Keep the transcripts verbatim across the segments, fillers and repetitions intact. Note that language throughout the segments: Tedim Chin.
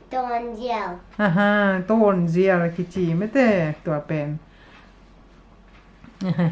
Tawnzial. Aha, tawnzial kici mete tua pen.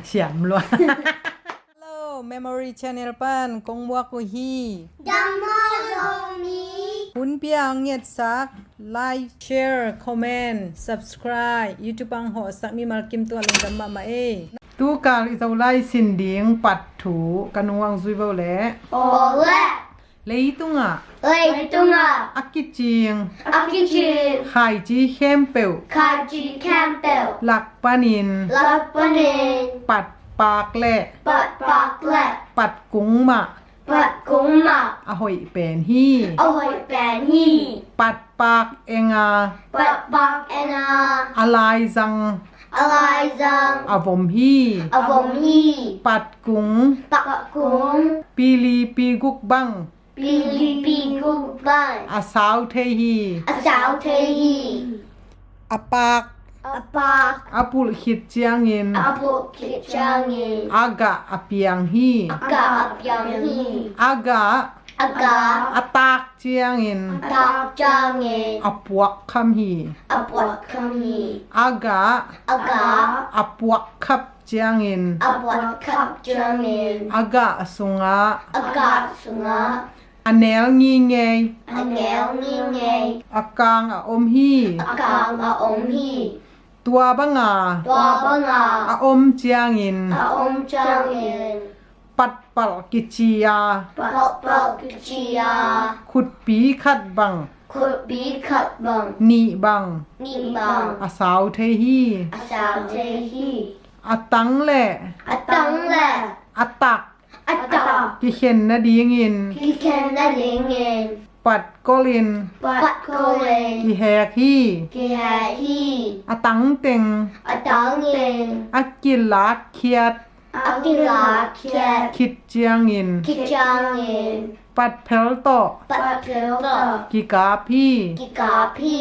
Siam lua. Hello, Memory Channel pan kong muak uh hi. Dammaw Zomi. Hun pia ang ngetsak, like, share, comment, subscribe, YouTube ang hawhsak mimal kim tua lungdam mahmah ei. Tukal i Zolai sin ding part two ka nuang zui vo le. Aw le. Leitungah. Leitungah. A kicing. A kicing. Khaici khempeuh. Khaici khempeuh. Lak panin. Lak panin. Patpak le. Patpak le. Patkung mah. Patkung mah. A hoih pen hi. A hoih pen hi. Patpak enga. Patpak enga. A laizang. A laizang. A vom hi. A vom hi. Patkung. Patkung. Pili piguk bang. Pili piguk bang. A sau thei hi. A sau thei hi. A pak. A pak. A pulh khit ciangin. A pulh khit ciangin. A gah a piang hi. A gah a piang hi. A gah. A gah. A tak ciangin. A tak ciangin. A puak kham hi. A puak kham hi. A gah. A gah. A puak khap ciangin. A puak khap ciangin. A gah sungah. A gah sungah. A nel ngingei. A nel ngingei. A kang a om hi. A kang a om hi. Tua banga. Tua banga. A om ciangin. A om ciangin. Patpalh kici a. Patpalh kici a. Khutpi khat bang. Khutpi khat bang. Nih bang. Nih bang. A sau thei hi. A sau thei hi. A tang le. A tang le. A tak. A tak. Kikhen nadingin. Kikhen nadingin. Patkolin. Patkolin. Kihek hi. Kihek hi. A tang teng. A tang teng. A kilakkhiat. A kilakkhiat. Khit ciangin. Khit ciangin. Patphel tawh. Patphel tawh. Kikap hi. Kikap hi.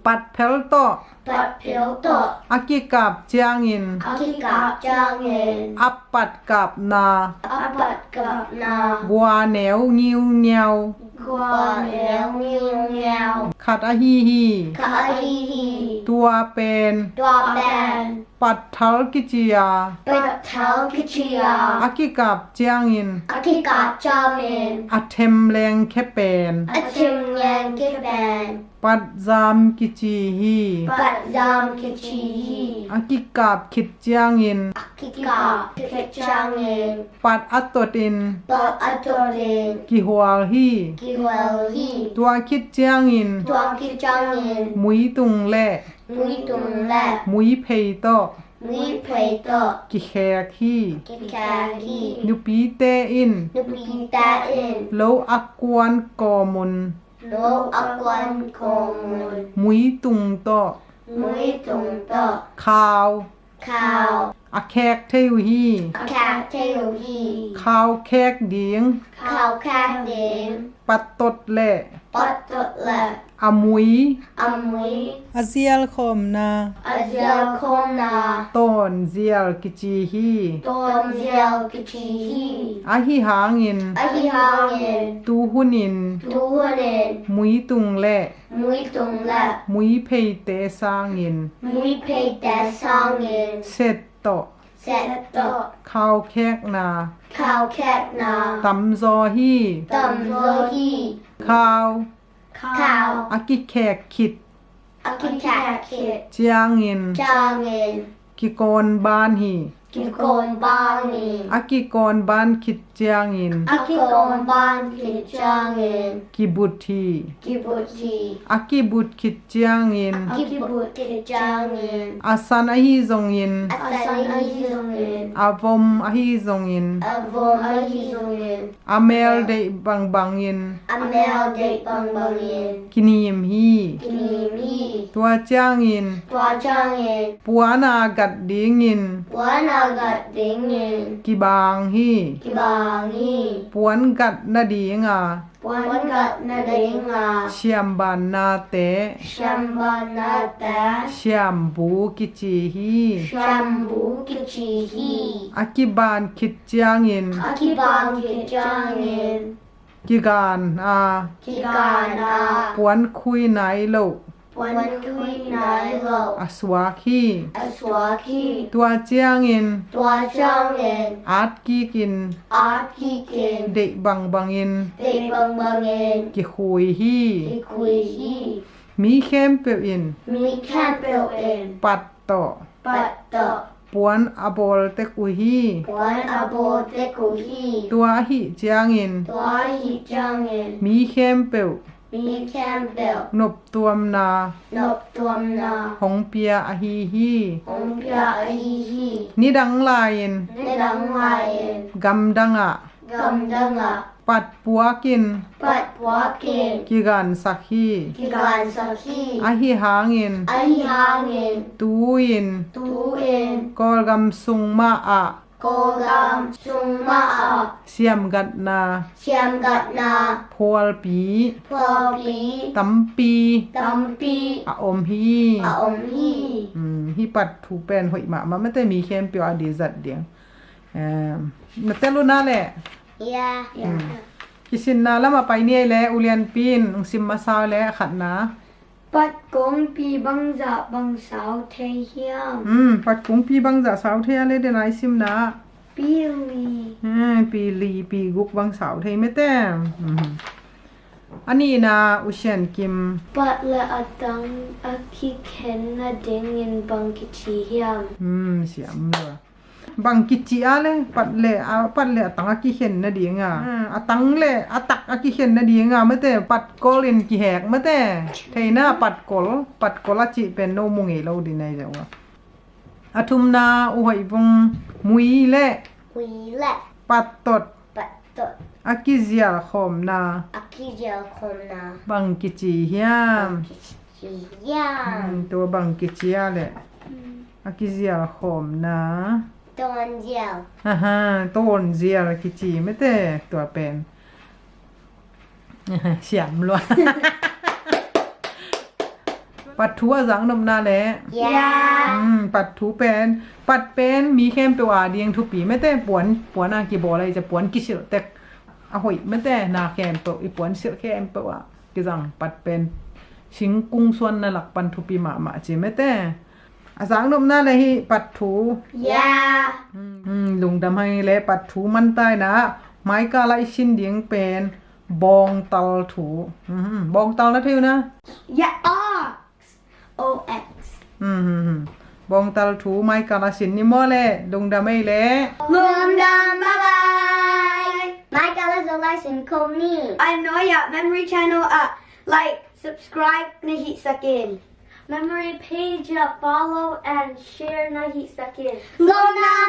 Patphel tawh. Patphel tawh. A kikap ciangin. A kikap ciangin. A patkapna. A patkapna. Guaneu ngiungiau. Guaneu ngiungiau. Khat ahi hi. Khat ahi hi. Tua pen. Tua pen. Patthal kici a. Patthal kici a. A kikap ciangin. A kikap ciangin. A themleng khe pen. A themleng khe pen. Patzam kici hi. Patzam kici hi. A kikap khit ciangin. A kikap khit ciangin. Pat a totin. Pat a totin. Kihual hi. Kihual hi. Tua khit ciangin. Tua khit ciangin. Muitung le. Muitung le. Muiphei tawh. Muiphei tawh. Kikhek hi. Kikhek hi. Nupite in. Nupite in. Lo a kuan kawmun. Lo a kuan kawmun. Muitung tawh. Muitung tawh. Khau. Khau. A khek thei uh hi. A khek thei uh hi. Khau khek ding. Khau khek ding. Pattot le. Pattot le. A mui. A mui. A zialkhawmna. A zialkhawmna. Tawnzial kici hi. Tawnzial kici hi. Ahi hangin. Ahi hangin. Tuhunin. Tuhunin. Muitung le. Muitung le. Muipheite sangin. Muipheite sangin. Set tawh. Set tawh. Khaukhekna. Khaukhekna. Tamzaw hi. Tamzaw hi. Khau. Khau. A kikhek khit. A kikhek khit. Ciangin. Ciangin. Kikawnban hi. Kikawnban hi. A kikawnban khit ciangin. A kikawnban khit ciangin. Kibut hi. Kibut hi. A kibut khit ciangin. A kibut khit ciangin. A san ahi zongin. A san ahi zongin. A vom ahi zongin. A vom ahi zongin. A mel deih bangbangin. A mel deih bangbangin. Kinim hi. Kinim hi. Tua ciangin. Tua ciangin. Puana gat dingin. Puana gat dingin. Kibang hi. Kibang hi. Puan gat nadinga. Puan gat nadinga. Siambannate. Siambannate. Siambu kici hi. Siambu kici hi. A kiban khit ciangin. A kiban khit ciangin. Kigan a. Kigan a. Puan khui nai lo. Puan khui nai lo. A suak hi. A suak hi. Tua ciangin. Tua ciangin. At kikin. At kikin. Deih bangbangin. Deih bangbangin. Kikhui hi. Kikhui hi. Mi khempeuh in. Mi khempeuh in. Pat tawh. Pat tawh. Puan a bawl tek uh hi. Puan a bawl tek uh hi. Tua ahih ciangin. Tua ahih ciangin. Mi khempeuh. Mi khempeuh. Noptuamna. Noptuamna. Hong pia ahi hi. Hong pia ahi hi. Nidang lai-in. Nidang lai-in. Gamdang ah. Gamdang ah. Pat puakin. Pat puakin. Kigansak hi. Kigansak hi. Ahi hangin. Ahi hangin. Tu-in. Tu-in. Kawlgam sung mah ah. Kawlgam sung mah ah. Siamgatna. Siamgatna. Phualpi. Phualpi. Tampi. Tampi. A om hi. A om hi. Hmm, hih pat thu pen hoih mahmah mate, mi khempeuh a dizat ding. Eh, na tel uh na le. Ya. Hmm. Kisinna lam a pai ni ei le, ulianpi in hong sim masa uh le, a khatna. Pat kungpi bangzah bang sau thei hiam? Hmm, pat kungpi bangzah sau thei a le, den a i simna. Pi li. Hmm, pi li, pi guk bang sau thei mate. Hmm. A nihna, U Sian Kim. Pat le a tang a kikhen nadingin bang kici hiam? Hmm, siam lua. Bang kici a le, pat le a, pat le a tang a kikhen nading a. Hmm, a tang le a tak a kikhen nading a mate, patkol in kihek mate. Theina patkol, patkol a cih pen no mu ngei lo ding nai deuh a. A thumna, U Hoih Vung, mui le. Mui le. Pattot. Pattot. A kizial khawmna. A kizial khawmna. Bang kici hiam? Bang kici hiam? Hmm, tua bang kici a le. Hmm. A kizial khawmna. Tawnzial. Aha, tawnzial kici mate tua pen. Siam lua. Pat thu a zaknopna le. Ya. Hmm, pat thu pen. Pat pen mi khempeuh a ding thupi mate, puan, puan a kibawl a i ci a puan kisilh tek. A hoih mate, na khempeuh, i puan silh khempeuh ah kizang pat pen singkung suanna lak pan thupi mahmah ci mate. A zaknopna le hih pat thu. Ya. Hmm, lungdam hang le pat thu mantaina. Maikal a i sin ding pen bawngtal thu. Hmm, bawngtal na thei uh na? Ya. Ah. O X. Hmm, hmm, hmm. Bawngtal thu maikal a sin ni maw le, lungdam ei le. Lungdam, bye bye. Maikal a zong lai sin khawm ni. A nuai ah Memory Channel ah like, subscribe na hih sak in. Memory page ah follow and share na hih sak in. Lungdam.